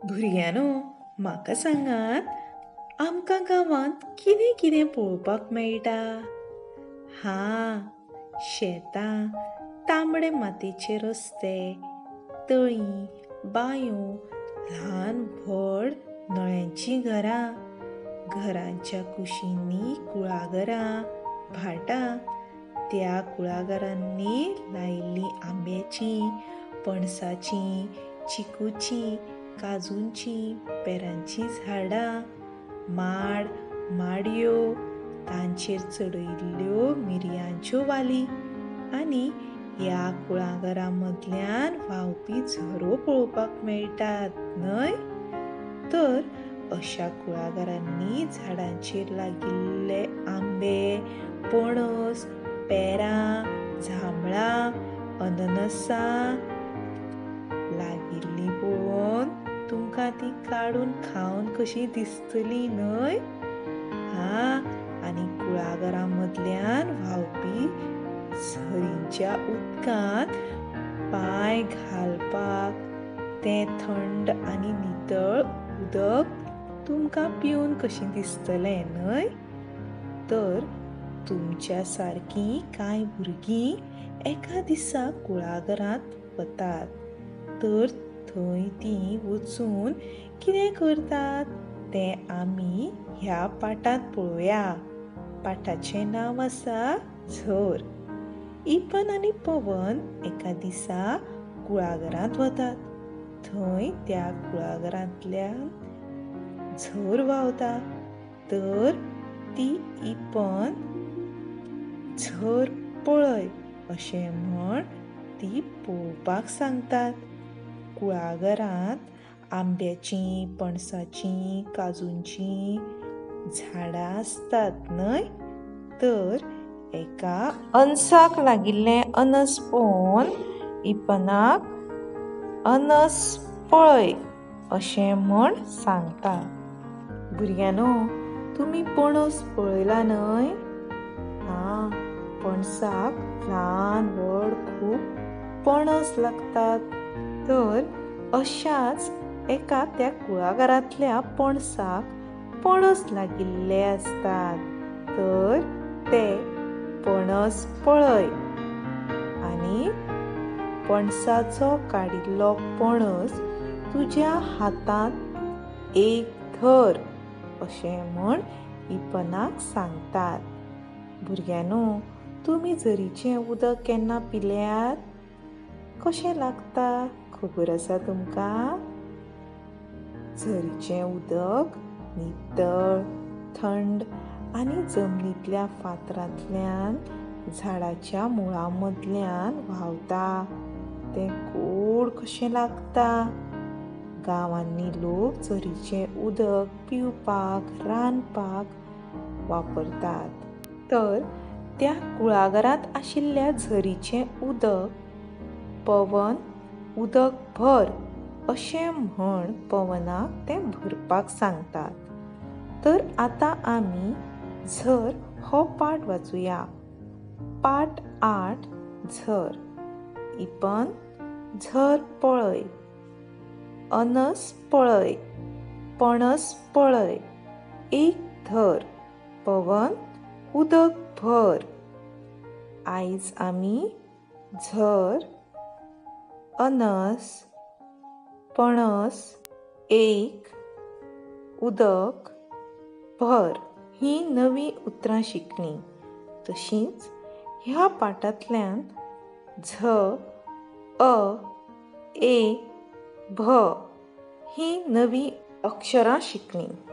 भुरग्यांनो, म्हाका सांगात, आमकां गांवांत कितें कितें पळोवपाक मेळटा? हां, शेतां, तांबडे मातयेचे रस्ते, तळीं, बांयो, ल्हान व्हड नळ्यांचीं घरां, घरांच्या कुशींनी कुळागरां, भाटां, त्या कुळागरांनी लायिल्लीं आंब्याचीं, पणसाचीं, चिकूचीं, काजूंचीं, पेरांचीं झाडां, माड, माडयो, तांचेर चडयिल्ल्यो मिरयांच्यो वाली आनी ह्या कुळागरां मदल्यान व्हांवपी झरो पळोवपाक मेळटात न्हय? तर अशा कुळागरांनी झाडांचेर लागिल्ले आंबे, पणस, पेरां, जांबळां, अननसां लागिल्लीं पळोवन तुमकां तीं काडून खावन कशीं दिसतलीं न्हय? हां, आनी कुळागरां मदल्यान व्हांवपी झरींच्या उदकांत पांय घालपाक तें थंड आनी नितळ उदक तुमकां पिवन कशीं दिसतलें न्हय? तर तुमच्या सारकीं कांय भुरगीं एका दिसा कुळागरांत वतात. तर थंय तीं वचून कितें करतात तें आमी ह्या पाठांत पळोवया. पाठाचें नांव आसा झर. इपन आनी पवन एका दिसा कुळागरांत वतात. थंय त्या कुळागरांतल्यान झर व्हांवता. तर ती इपन झर पळय अशें म्हण ती पळोवपाक सांगतात. कुळागरांत आंब्याचीं, पणसाचीं, काजूंचीं झाडां आसतात न्हय? तर एका अनसाक लागिल्लें अनस पळोवन इपनाक अनस पळय अशें म्हण सांगता. भुरग्यांनो, तुमी पणस पळयला न्हय? हां, पणसाक ल्हान व्हड खूब पणस लागतात. तर अशाच एका त्या कुळागरांतल्या पणसाक पणस लागिल्ले आसतात. तर ते पणस पळय आनी पणसाचो काडिल्लो पणस तुज्या हातांत एक धर अशें म्हण इपनाक सांगतात. भुरग्यांनो, तुमी झरीचें उदक केन्ना पिल्यात? कशें लागता खबर आसा तुमकां? झरीचें उदक नितळ, थंड आनी जमनींतल्या फातरांतल्यान, झाडाच्या मुळां मदल्यान व्हांवता. तें गोड कशें लागता. गांवांनी लोक झरीचें उदक पिवपाक, रांदपाक वापरतात. तर त्या कुळागरांत आशिल्ल्या झरीचें उदक पवन उदक भर अशें म्हण पवनाक तें भरपाक सांगतात. तर आतां आमी झर हो पाठ वाचुया. पाठ 8, झर. इपन झर पळय, अनस पळय, पणस पळय, एक धर, पवन उदक भर. आयज आमी झर, अनस, पणस, एक, उदक, भर ही नवीं उतरां शिकलीं. तशींच ह्या पाठांतल्यान झ, अ, ए, भ ही नवीं अक्षरां शिकलीं.